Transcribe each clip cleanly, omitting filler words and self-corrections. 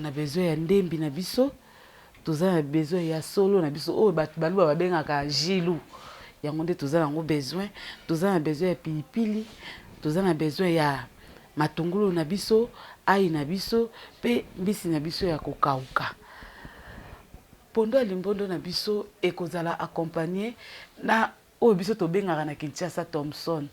Na besoin ya ndembi na biso, toza na besoin ya solo na biso oyo bato baluba babengaka jilu, yango nde toza nango besoin. Toza na besoin ya pilipili, toza na besoin ya matungulu na biso, ayi na biso pe mbisi na biso ya kokauka. Pondu ya limbondo na biso ekozala accompagner na oyo biso tobengaka na Kinshasa Thomson.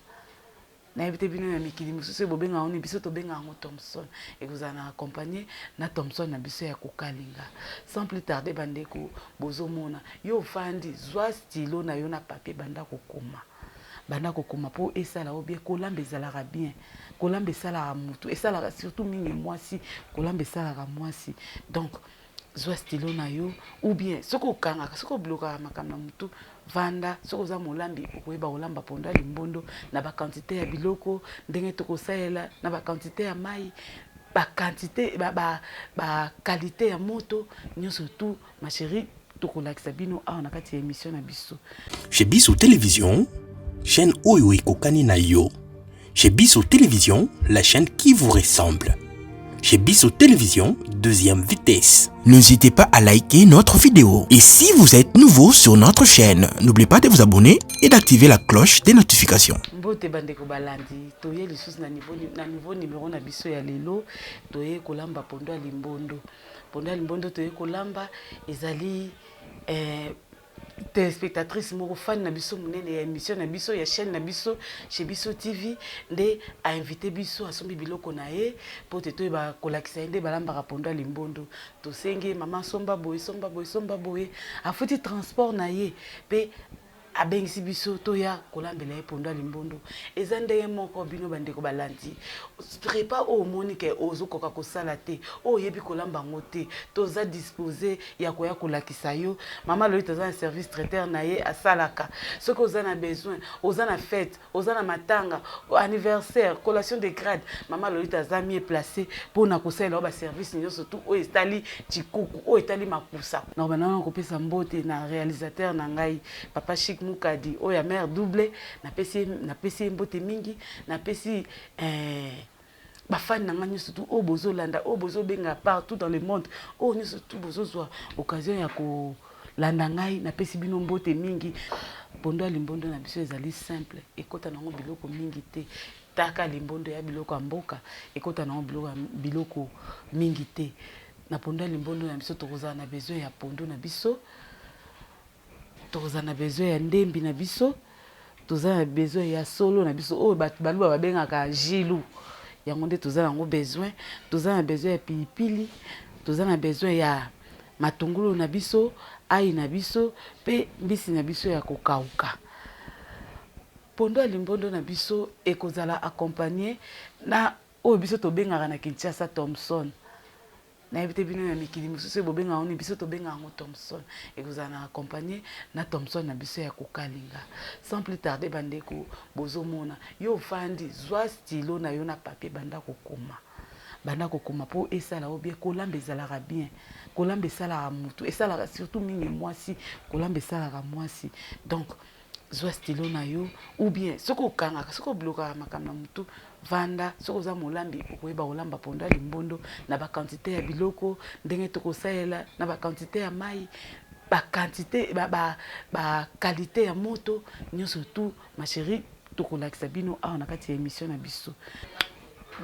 Nayebi te bino na mikili mosusu oyo bobengaka yango nini, biso tobengaka yango Thomson. Ekozala na accompagner na Thomson na biso ya kokalinga. Sans plus tarder bandeko, bozomona yo ofandi, zwa stylo na yo na papier, banda kokoma. Banda kokoma po esala yo bien. Kolamba ezalaka bien, kolamba esalaka mutu, esalaka surtout mingi mwasi, kolamba esalaka mwasi. Donc zwa stylo na yo ou bien soki okangaka, soki oblokaka makambo na mutu, vanda. Soki oza molambi, okoyeba kolamba pondu ya limbondo na ba quantité ya biloko ndenge tokosalela, na ba quantité ya mayi, ba quantité, ba qualité ya moto nyonso tout, ma chérie, tokolakisa bino awa na kati ya émission na biso. Chez Biso Télévision, chaîne oyo ekokani na yo. Chez Biso Télévision, la chaîne qui vous ressemble. Chez Biso Télévision, deuxième vitesse. N'hésitez pas à liker notre vidéo. Et si vous êtes nouveau sur notre chaîne, n'oubliez pas de vous abonner et d'activer la cloche des notifications. Mbote bandeko balandi, toye lisusu na niveau, na nouveau numéro na biso ya lelo, toye kolamba pondu ya limbondo. Pondu ya limbondo toye kolamba ezali téléspectatrice moko fan na biso monene ya émission na biso ya chaîne na biso chez Biso TV nde a invité biso, asombi biloko na ye po te toyeba kolakisa ye nde balambaka pondu ya limbondo. Tosengi ye, mama somba boye, somba boye, somba boye, afuti transport na ye pe abengisi biso toya kolambela ye pondu ya limbondo. Eza ndenge moko bino bandeko balandi, repas oyo omoni ke ozokoka kosala te, oyo oyebi kolamba yango te, toza disposé ya koya kolakisa yo. Mama Lolita aza na service traiteur na ye asalaka. Soki oza na besoin, oza na fête, oza na matanga, anniversaire, collation de grade, Mama Lolita aza mieux placé mpona kosalela yo ba service nyonso tout oyo etali tshikuku, oyo etali makusa. Na kobanda wana kopesa mbote na réalisateur na ngai Papa Chic Mukadi oyo ya mère double, napesi ye mbote mingi, napesi bafani na ngai nyonso tout oyo bozolanda, oyo bozobenga partout dans le monde, oyo nyonso tout bozozwa occasion ya kolanda ngai, napesi bino mbote mingi. Pondu ya limbondo na biso ezali simple, ekota nango biloko mingi te. Taka limbondo ya biloko ya mboka, ekota nango biloko mingi te. Na pondu ya limbondo na biso tokozala na besoin ya pondu na biso, tokozala na besoin ya ndembi na biso, toza na besoin ya solo na biso oyo bato baluba babengaka jilu, yango nde toza nango besoin. Toza na besoin ya pilipili, toza na besoin ya matungulu na biso, ayi na biso pe mbisi na biso ya kokauka. Pondu ya limbondo na biso ekozala accompagner na oyo biso tobengaka na Kinshasa Thomson. Nayebi te bino na mikili mosusu oyo bobengaka yango nini, biso tobengaka yango Thomson. Ekozala na accompagner na Thomson na biso ya kokalinga. Sans plus tarder bandeko, bozomona yo ofandi, zwa stylo na yo na papier, banda kokoma. Banda kokoma po esala yo bien. Kolamba ezalaka bien, kolamba esalaka mutu, esalaka surtout mingi mwasi, kolamba esalaka mwasi. Donc zwa stylo na yo ou bien soki okangaka, soki oblokaka makambo na mutu, vanda. Soki oza molambi, okoyeba kolamba pondu ya limbondo na ba quantité ya biloko ndenge tokosalela, na ba quantité ya mayi, ba quantité, ba qualité ya moto nyonso tout, ma chérie, tokolakisa bino awa na kati ya émission na biso.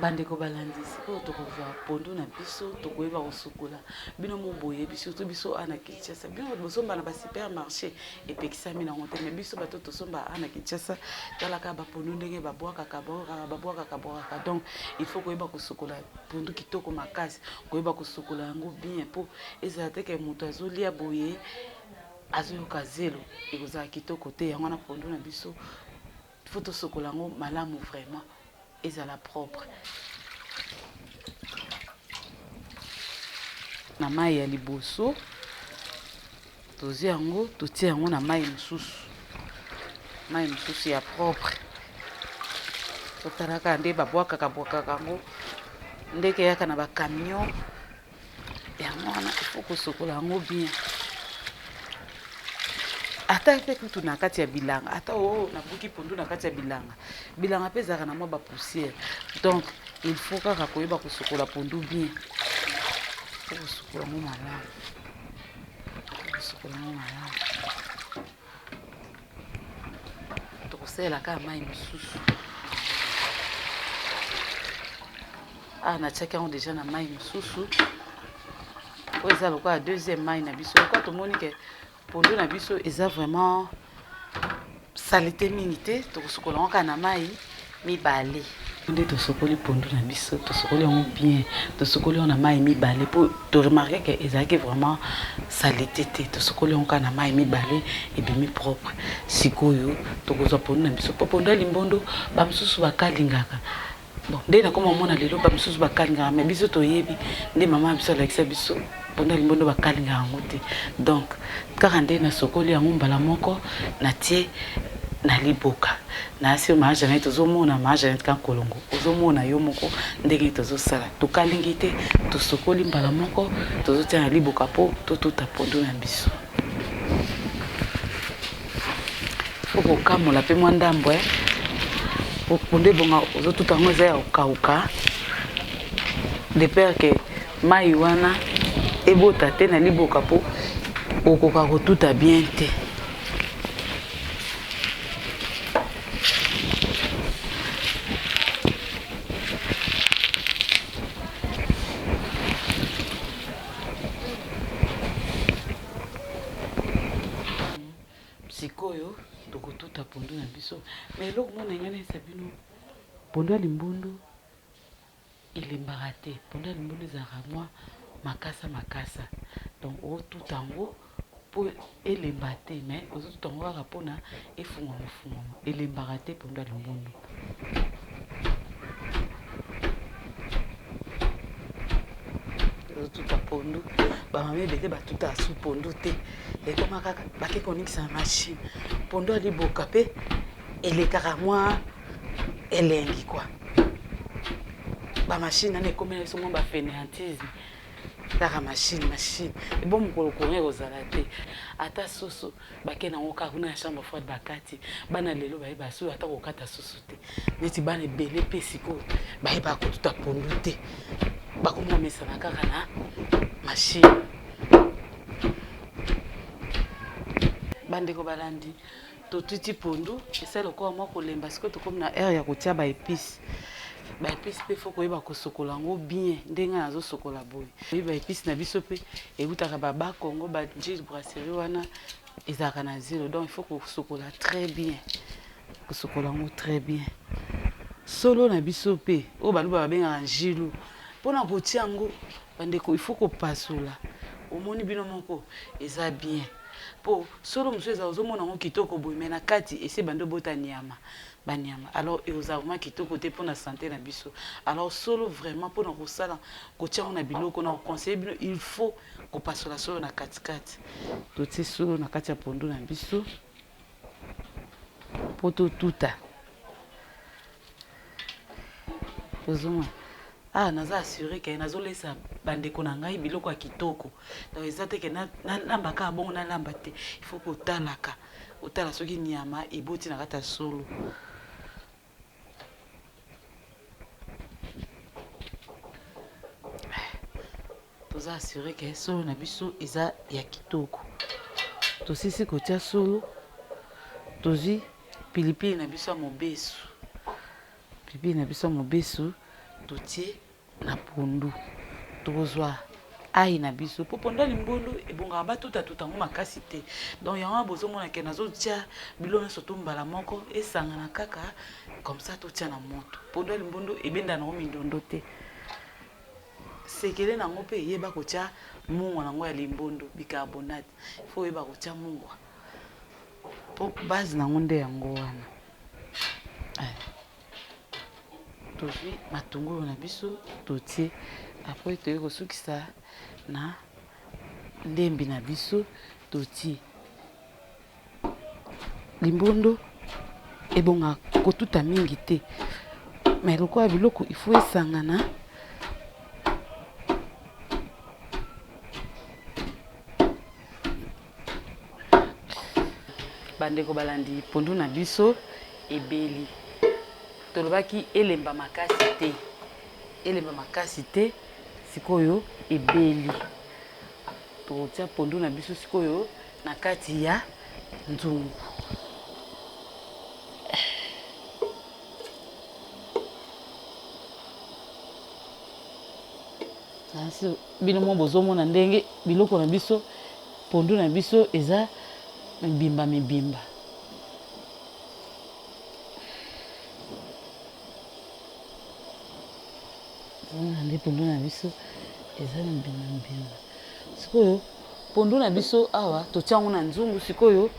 Bandeko balandi, sikoyo tokozwa pondu na biso, tokoyeba kosukola. Bino mo boyebi, surtout biso awa na Kinshasa, bino bato bosomba na ba supermarché epekisami nango te, mais biso bato tosomba awa na Kinshasa, talaka ba pondu ndenge babwakaka, babwakaka, babwakaka, babwakaka. Donc il faut koyeba kosukola pondu kitoko makasi, koyeba kosukola yango bien po ezala te ke moto azolia boye azoyoka zelo, ekozala kitoko te. Yango wana pondu na biso faut tosukola yango malamu vraiment, ezala propre. Na mai ya liboso tozwi yango, totie yango na mai mosusu, mai mosusu ya propre. Totalaka nde babwakaka bwakaka yango ndenge eyaka na ba camion. Yango wana il faut kosokola yango bien, ata mpe kutu na kati ya bilanga, ata oyo nabuki pondu na kati ya bilanga, bilanga mpe ezalaka na mwa ba poussière. Donc il faut kaka koyeba kosokola pondu bien. Faut kosukola yango malamu, kosukola yango malamu. Tokosalela kaka mai mosusu. Awa natiaki yango deja na mai mosusu oyo eza lokola deuxième mai na biso. Lokola tomoni ke pondu na biso eza vraiment salite mingi te, tokosukola yango kaka na mai mibale. Nde tosokoli pondu na biso, tosokoli yango bien, tosokoli yango na mai mibale mpo toremarke ke ezalaki vraiment salite te. Tosokoli yango kaka na mai mibale, ebimi propre. Sikoyo tokozwa pondu na biso, mpo pondu ya limbondo bamosusu bakalingaka. Bon, nde nakoma omona lelo bamosusu bakalingaka, mais biso toyebi nde mama na biso alakisa biso pondu ya limbondo bakalingaka yango te. Donc kaka nde nasokoli yango mbala moko, natie na liboka. Nasi mama Jeannette, ozomona mama Jeannette Kankolongo, ozomona yo moko ndenge tozosala. Tokalingi te, tosokoli mbala moko, tozotia na liboka mpo totuta pondu na biso. Faut kokamola mpe mwa ndambo, eh. Pondu ebonga ozotuta yango eza ya kokauka, de peur que mai wana ebota te na liboka mpo okoka kotuta bien te. Sikoyo tokotuta pondu na biso. Mais eloko moko na ngai nayebisa bino, pondu ya limbondo elembaka te. Pondu ya limbondo ezalaka mwa makasa makasa, donc otuta yango mpo elemba te, mais ozotuta yango kaka mpona efungwama fungwama. Elembaka te pondu ya limbondo. Ozotuta pondu, bamama ebele batutaka su pondu te, ekoma kaka bake koningisa na machine. Pondu ya liboka mpe elekaka mwa elengi kwa bamachine wana ekomela biso mwa bafainéantisme, kaka machine machine. Ebo mokolo courant ekozala te, ata soso bake nango kaka kuna na chambre froide bakati. Bana lelo bayeba soki ata kokata soso te, neti bana ebele mpe sikoyo bayebaka kotuta pondu te, bakomi komesana kaka na machine. Bandeko balandi, totuti pondu, esali lokola mwa kolemba. Sikoyo tokomi na heure ya kotia ba épice. Ba épice mpe faut koyeba kosokola yango bien, ndenge nazosokola boye. Ba épice na biso mpe eutaka ba Bakongo, ba Njili Brasserie wana ezalaka na zelo, donc il faut kosokola très bien, kosokola yango très bien. Solo na biso mpe oyo baluba babengaka njilu, mpona kotia yango bandeko il faut kopasola. Omoni bino moko eza bien, mpo solo mosusu eza ozomona yango kitoko boye, mais na kati esi ebandi obota nyama banyama, alors ekozala vraiment kitoko te mpona santé na biso. Alors solo vraiment mpona kosala kotia yango na biloko, na koconseille bino il faut kopasola solo na katikati. Totie solo na kati ya pondu na biso mpo totuta. Ozomona, ah, naza assuré ke nazolesa bandeko na ngai biloko ya kitoko. Donc eza te ke nalamba kaka bongo, nalamba te. Il faut kotalaka, otala soki nyama eboti na kati ya solo. Toza assuré ke solo na biso eza ya kitoko. Tosisi kotia solo, tozwi pilipili na biso ya mobesu. Pilipili na biso ya mobesu totie na pondu. Tokozwa ai na biso, mpo pondu ya limbondo ebongaka batutatuta yango makasi te. Donc yango wana bozomona ke nazotia biloko nyonso to mbala moko esangana kaka comme ça, totia na moto. Pondu ya limbondo ebendana yango mindondo te. Sekele nango mpe yeba kotia mungwa nango ya limbondo, bicarbonate. Faut oyeba kotia mungwa mpo base nango nde yango wana. Tozwi matungulu na biso totie, après toyei kosukisa na ndembi na biso totie. Limbondo ebonga kotuta mingi te, mais lokola biloko il faut esangana. Bandeko balandi, pondu na biso ebeli. Tolobaki elemba makasi te, elemba makasi te. Sikoyo ebeli, tokotia pondu na biso sikoyo na kati ya nzungu. Bino moko bozomona ndenge biloko na biso, pondu na biso eza mibimba mibimba. Ozomona nde pondu na biso eza mibimba mibimba. Sikoyo pondu na biso awa totia yango na nzungu. Sikoyo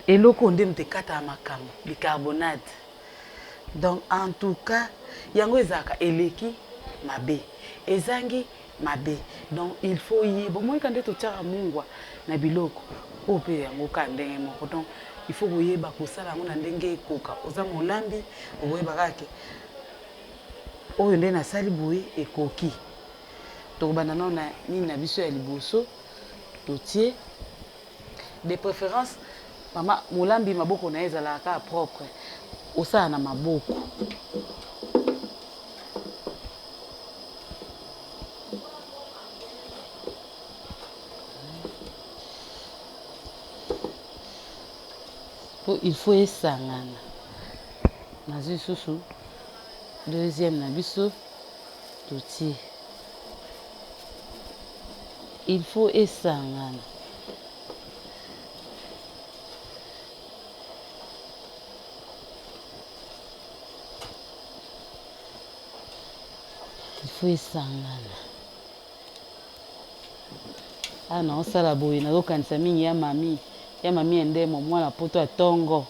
eloko nde moto ekataka makambo, bicarbonate. Donc en tout cas yango ezalaka eleki mabe, ezangi mabe. Donc il faut yeba, omoni ka nde totiaka mungwa na biloko oyo mpe yango ka ndenge moko. Donc il faut koyeba kosala yango na ndenge ekoka. Oza molambi, okoyeba kaka ke oyo nde nasali boye ekoki. Tokobanda nano na nini na biso ya liboso, totie de préférence mama molambi maboko na ye ezalaka kaka propre, osala na maboko. Po il faut esangana. Nazwi lisusu deuxième na biso totie. Il faut esangana. Il faut esangana. Awa naosala boye nazokanisa mingi ya mami, ya mami Endemo, mwana poto ya tongo,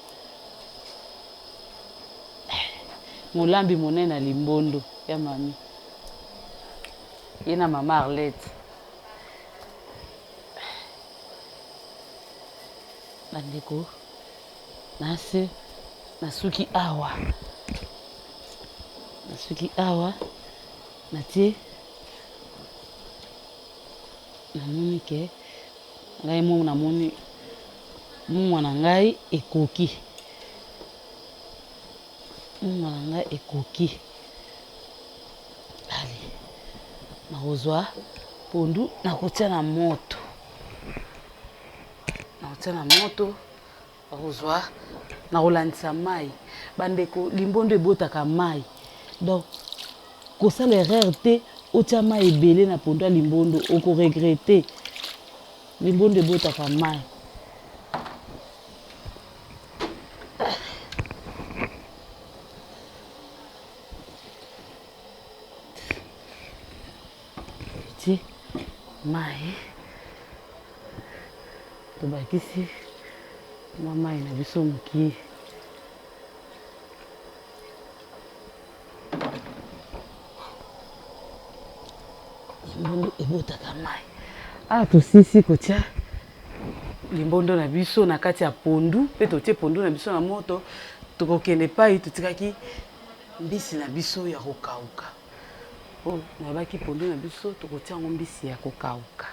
molambi monene ya limbondo ya mami, ye na mama Arlette. Bandeko, nase nasuki awa, nasuki awa, natie namoni ke ngai moko namoni mungwa na ngai ekoki, mungwa na ngai ekoki. Allez, nakozwa pondu nakotia na moto, nakotia na moto, nakozwa nakolandisa mai. Bandeko, limbondo ebotaka mai, donc kosala erreur te otia mai ebele na pondu ya limbondo, okoregrete. Limbondo ebotaka mai. Totie mai, tobakisi mwa mai na biso mokie. Limbondo ebotaka mai. Awa tosisi kotia limbondo na biso na kati ya pondu mpe totie pondu na biso na moto. Tokokende epai totikaki mbisi na biso ya kokauka. Oyo nalobaki pondu na biso tokotia yango mbisi ya kokauka.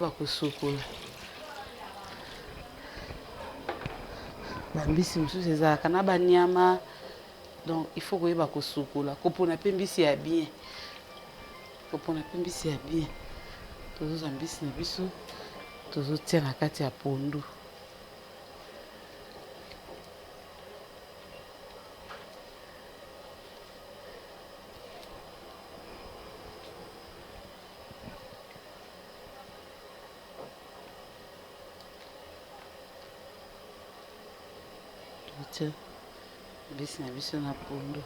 Bakosukola bambisi mosusu ezalaka na banyama, donc il faut koyeba kosukola, kopona mpe mbisi ya bien, kopona mpe mbisi ya bien. Tozozwa mbisi na biso tozotia na kati ya pondu. Totia mbisi na biso na pondu.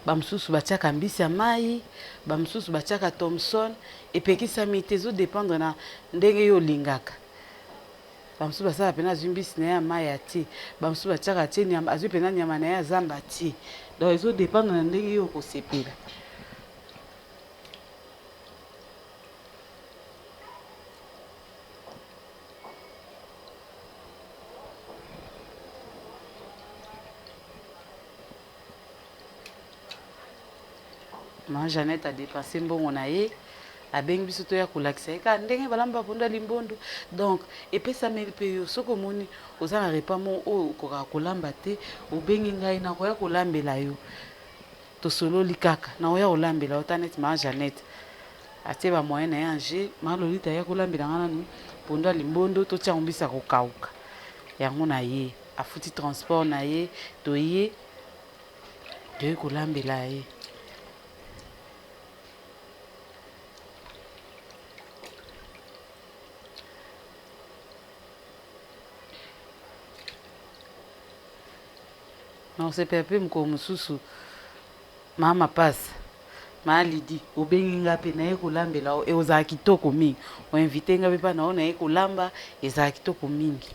Bamosusu batiaka mbisi ya mai, bamosusu batiaka Thomson. Epekisami te, ezodépendre na ndenge yo olingaka. Bamosusu basalaka mpena azwi mbisi na ye ya mai atie, bamosusu batiaka atie nyama, azwi mpena nyama na ye ya zamba atie. Donc ezodépendre na ndenge yo okosepela. Maman Jeannette a dépensé mbongo na ye, abengi biso toya kolakisa ye kaka ndenge balamba pondu ya limbondo. Donc epesameli mpe yo, soki omoni oza na repas moko oyo okokaka kolamba te, obengi ngai nakoya kolambela yo. Tosololi kaka nakoya kolambela yo ta neti ma Jeannette atie ba moyen na ye en jeu ma Lolita aya kolambela nga nanu pondu ya limbondo totia yango mbisi ya kokauka yango na ye afuti transport na ye toye toye kolambela ye. Nakosepela pe mokolo mosusu ma mapasa ma Lydie obengi nga pe naye kolambela yo ekozala kitoko mingi o invite nga pe epai na yo naye kolamba ezala kitoko mingi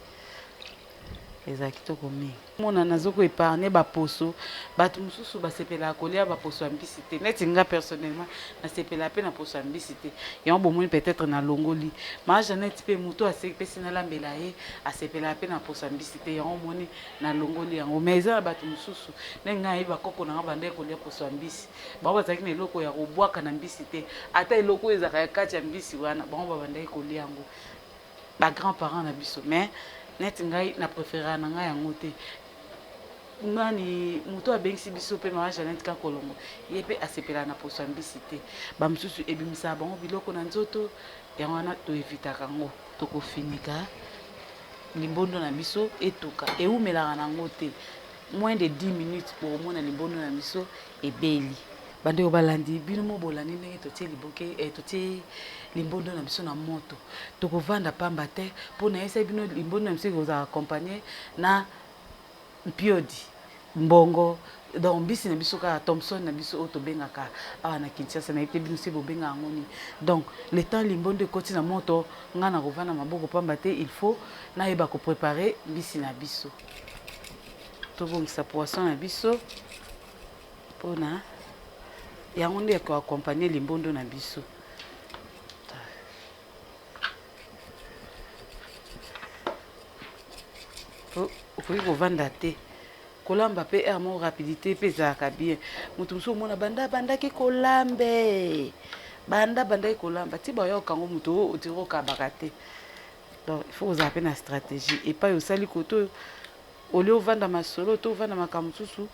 ezala kitoko mingi mona nazo ko epargne ba poso bato mosusu basepelaka kolia ba poso ya mbisi te neti nga personnellement nasepelaka pe na poso ya mbisi te yango bomoni peut-être nalongoli ma Jeannette pe moto asepesi nalambela ye asepelaka pe na poso ya mbisi te yango omoni Nalongoli yango mais eza na batu mususu ndenge ngai nayebi ba koko na ngai babandaki kolia poso ya mbisi bango bazalaki na eloko ya kobwaka na mbisi te ata eloko oyo ezalaka ya kati ya mbisi wana bango babandaki kolia yango ba grand parents na biso mais neti ngai na preferaka na ngai yango te nani moto abengisi biso mpe mama Jeannette Kakolongo ye mpe asepelaka na poso ya mbisi te ba mosusu ebimisaka bango biloko na nzoto yango wana to evitaka yango tokofinika Limbondo na biso etuka ewumelaka na yango te moins de 10 minutes bokomona limbondo na biso ebeli. Bandeko balandi bino mo bolandi ndenge totie liboke eh, totie limbondo na biso na moto tokovanda pamba te mpo nayebisaki bino limbondo na biso ekozala accompagne na Mpiodi, mbongo, donc mbisi na biso kaka Thomson na biso oyo tobengaka awa na Kinshasa, nayebi te bino soki bobengaka yango nini. Donc le temps limbondo ekoti na moto, ngai nakovanda maboko pamba te, il faut nayeba ko preparer mbisi na biso. Tobongisa poisson na biso pona yango nde eko accompagner limbondo na biso. Po okoki kovanda te kolamba pe heure moko rapidite pe ezalaka bien moto mosusu omona banda abandaki kolambe banda abandaki kolamba ti bayoka yango moto oyo otiki okabaka te donc il faut kozala pe na stratégie epai osali kote oyo olie ovanda masolo to ovanda makambo mosusu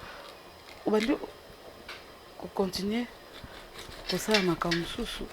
obandi kocontinue kosala makambo mosusu.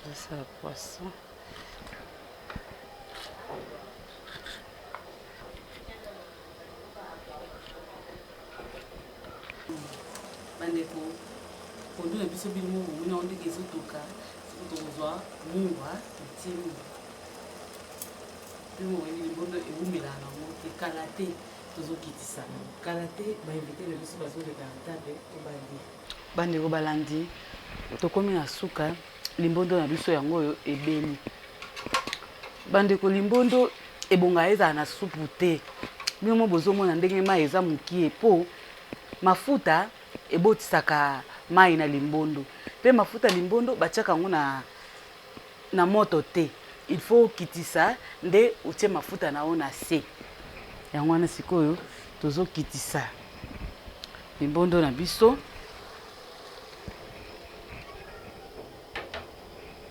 Tozosala poisson. Bandeko, pondu na biso bino moko bomoni yango ndenge ezotoka, soki tokozwa mungwa totie mungwa. Bino moko boyebi limbondo ewumelaka nango te, kala te tozokitisa kala te ba invite na biso bazoleka na table po balia. Bandeko balandi, tokomi na suka, limbondo na biso yango oyo ebeli. Bandeko, limbondo ebongaka ezala na supu te. Bino moko bozomona ndenge mayi eza mukie po mafuta ebotisaka mayi na limbondo pe mafuta ya limbondo batiaka yango na na moto te il faut okitisa nde otie mafuta na yo na se yango wana sikoyo tozokitisa limbondo na biso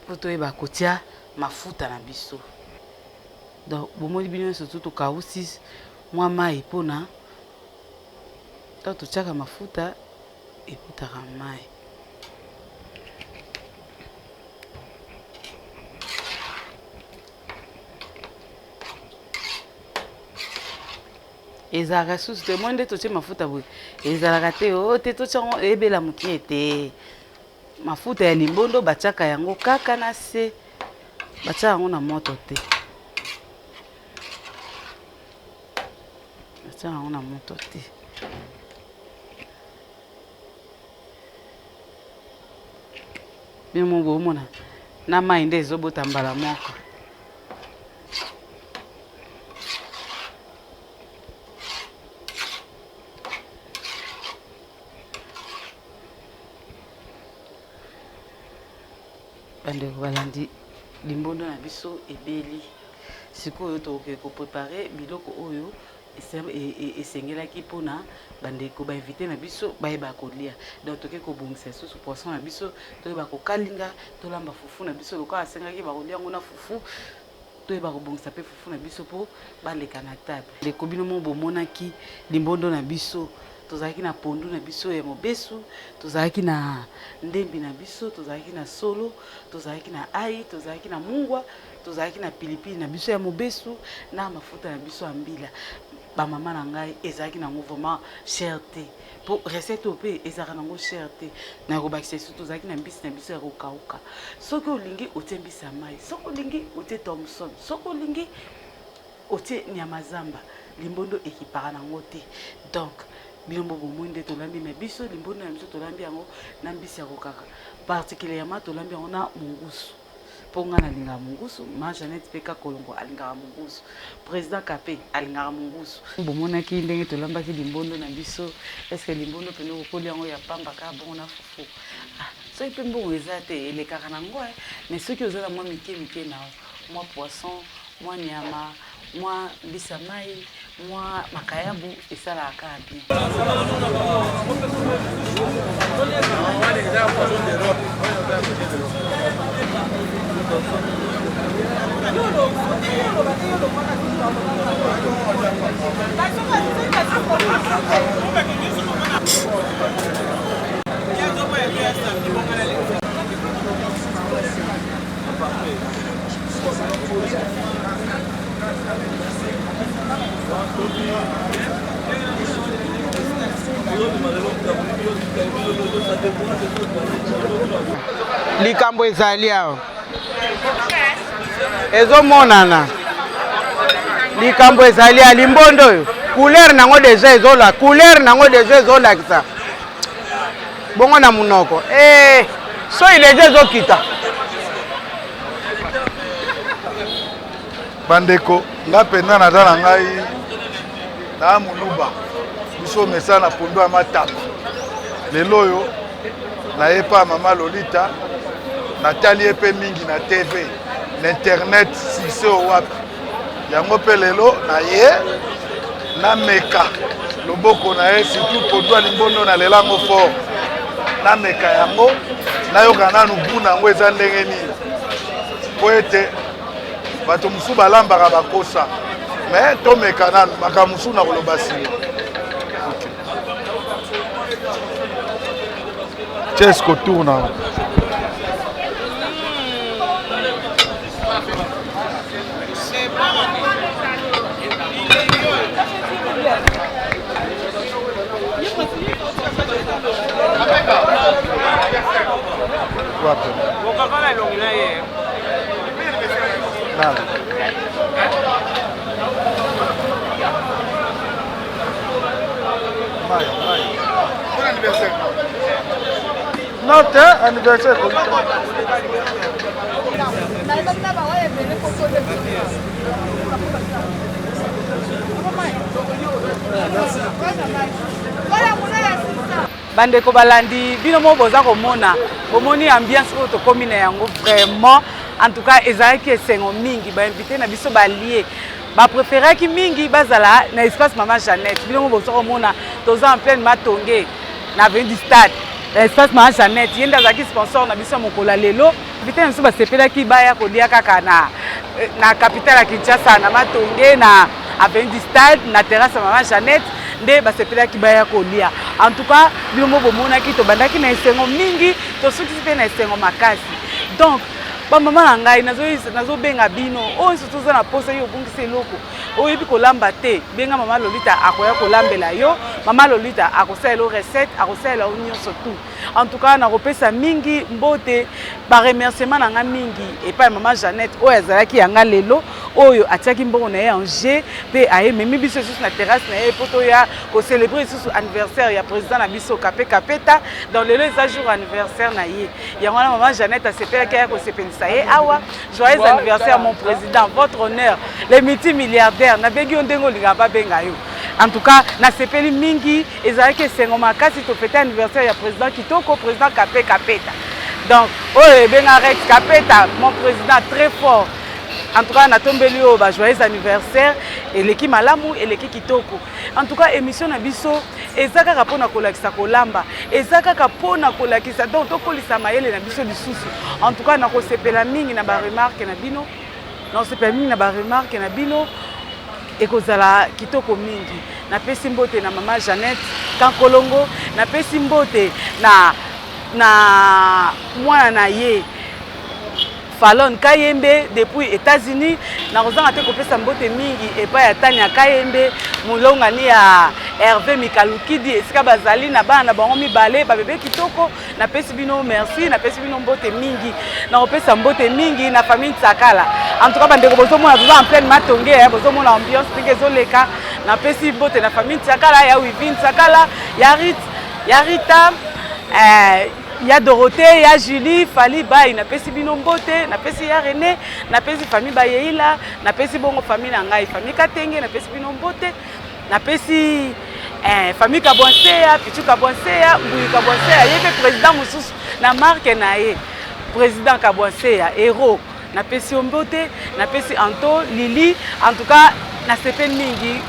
po toyeba kotia mafuta na biso donc bomoni bino nyonso tu tokausi mwa mai mpona ntango totiaka mafuta ekutaka mai. Ezalaka susu te moi nde totie mafuta boye ezalaka te o oh, te totia yango ebela mokie te mafuta ya limbondo batiaka yango kaka na se batiaka yango na moto te batiaka yango na moto te Bino moko bomona na mai nde ezobota mbala moko. Bandeko balandi, limbondo na biso ebeli. Sikoyo tokoki koprepare biloko oyo esengelaki mpona bandeko bainvite na biso bayeba kolia. Donc toke kobongisa lisusu poisson na biso, toyeba kokalinga, tolamba fufu na biso lokola asengaki bakolia yango na fufu, toyeba kobongisa mpe fufu na biso mpo baleka na table. Ndeko bino mo bomonaki limbondo na biso, tozalaki na pondu na biso ya mobesu, tozalaki na ndembi na biso, tozalaki na solo, tozalaki na ai, tozalaki na mungwa, tozalaki na pilipili na biso ya mobesu na mafuta na biso ya mbila. Bamama na ngai, ezalaki nango vraiment cher te, mpo recette oyo mpe ezalaka nango cher te. Na kobakisa lisusu, tozalaki na mbisi na biso ya kokauka. Soki olingi otie mbisi ya mai, soki olingi otie thomson, soki olingi otie nyama zamba, limbondo ekipaka nango te. Donc bino mbo bomoi nde tolambi na biso limbondo na biso, tolambi yango na mbisi ya kokaka, particulièrement tolambi yango na mongusu, mpo ngai nalingaka mongusu, ma Jeannette mpe Kakolongo alingaka mongusu, président Kape alingaka mongusu. Bomonaki ndenge tolambaki limbondo na biso. Est-ce limbondo mpene okokoli yango ya pamba kaka bongo na fufu? Ah, soki mpe mbongo eza te, elekaka nango, mais soki oza na mwa mike mike na mwa poisson, mwa nyama, mwa mbisi ya mai, mwa makayabu, esalaka kaka bien. Likambo ezali awa, ezomonana likambo ezali ya limbondo oyo, couleur nango deja ezola, couleur nango deja ezolakisa bongo na monoko. Eh, soki deja ezokita. Bandeko, nga mpenza naza na ngai na moluba, biso mesana na pondu ya mataba. Lelo oyo naye pa mama Lolita, natali ye mpe mingi na TV, na internet, succès oyo wapi yango mpe lelo na ye nameka loboko na ye, surtout pondu ya limbondo, nalela yango fort. Nameka yango, nayoka nanu goût na yango eza ndenge nini, mpo ete bato mosusu balambaka bakosa, mais tomeka nanu. Makambo mosusu na koloba nsima. Chesco tourna. Wapi? Nani? Mai, mai. Bon anniversaire. Non, te anniversaire. Bandeko balandi, bino moko boza komona, bomoni ambiance oyo tokómi na yango. Vraiment, en tout cas ezalaki esengo mingi. Bainvité na biso balie, bapréféraki mingi bazala na espace mama Jeannette. Bino moko boza komona, toza en pleine Matonge, na avenue du Stade, na espace mama Jeannette. Ye nde azalaki sponsor na biso ya mokolo ya lelo. Invité na biso basepelaki baya kolia kaka na capitale ya Kinshasa, na Matonge, na avenue du Stade, na terrasse ya mama Jeannette nde basepelaki baya kolia. En tout cas bino mo bomonaki, tobandaki na esengo mingi, tosukisi mpe na esengo makasi. Donc bamama na ngai, nazobenga bino oyo nyonso toza na posa yo obungisi eloko, oyebi kolamba te, benga mama Lolita, akoya kolambela yo. Mama Lolita akosalela yo recette, akosalela yo nyonso tout. En tout cas nakopesa mingi mbote, baremerciement na nga mingi epai ya mama Jeannette oyo azalaki yanga lelo, oyo atiaki mbongo na ye en jeu mpe ayememi biso lisusu na terrasse na ye mpo toya kocélébrer lisusu anniversaire ya président na biso Kape Kapeta. Donc lelo eza jour anniversaire na ye, yango wana mama Jeannette asepelaki aya kosepelisa ye awa. Joyeux anniversaire mon président, votre honneur le multimilliardaire. Nabengi yo ndenge olingaka babenga yo. En tout cas nasepeli mingi, ezalaki esengo makasi tofete anniversaire ya président kitoko, président Kape Kapeta. Donc oyo ebenga Rex Kapeta, mon président très fort. En tout cas natombeli oyo ba joyeux anniversaire, eleki malamu, eleki kitoko. En tout cas émission na biso eza kaka mpona kolakisa kolamba, eza kaka mpona kolakisa, donc tokolisa mayele na biso lisusu. En tout cas nakosepela mingi na baremarque na bino, nakosepela mingi na baremarque na bino, ekozala kitoko mingi. Napesi mbote na mama Jeannette Kankolongo, napesi mbote na mwana na ye Falon Kayembe depuis États-Unis. Nakozanga te kopesa mbote mingi epai ya Tania Kayembe, molongani ya Hervé Mikalukidi, esika bazali na bana na bango mibale babebe kitoko. Napesi bino merci, napesi bino mbote mingi. Nakopesa mbote mingi na famille Tsakala. En tout cas bandeko, bozomona toza en pleine matonge, bozomona ambiance ndenge ezoleka. Napesi mbote na famille Tsakala, ya Wivine Tsakala, ya Rit, ya Rita, ya Dorothée, ya Julie, Fali Bay, napesi bino mbote, napesi ya René, napesi famille Bayeila, napesi bongo famille na ngai, famille Katenge, napesi bino mbote, napesi famille Kabwanseya, Pichu Kabwanseya, Mbuyi Kabwanseya, ye mpe président mosusu na marque na ye, président Kabwanseya, héros, napesi yo mbote, napesi Anto, Lili, en tout cas nasepeli mingi,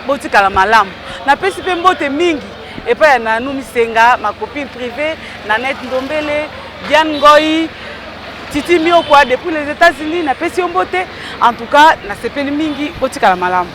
botikala malamu. Napesi mpe mbote mingi epai ya Nanu Misenga, ma copine privée, Nanette Ndombele, Diane Ngoi, Titi Miokwa depuis les États-Unis, napesi yo mbote. En tout cas nasepeli mingi, botikala malamu.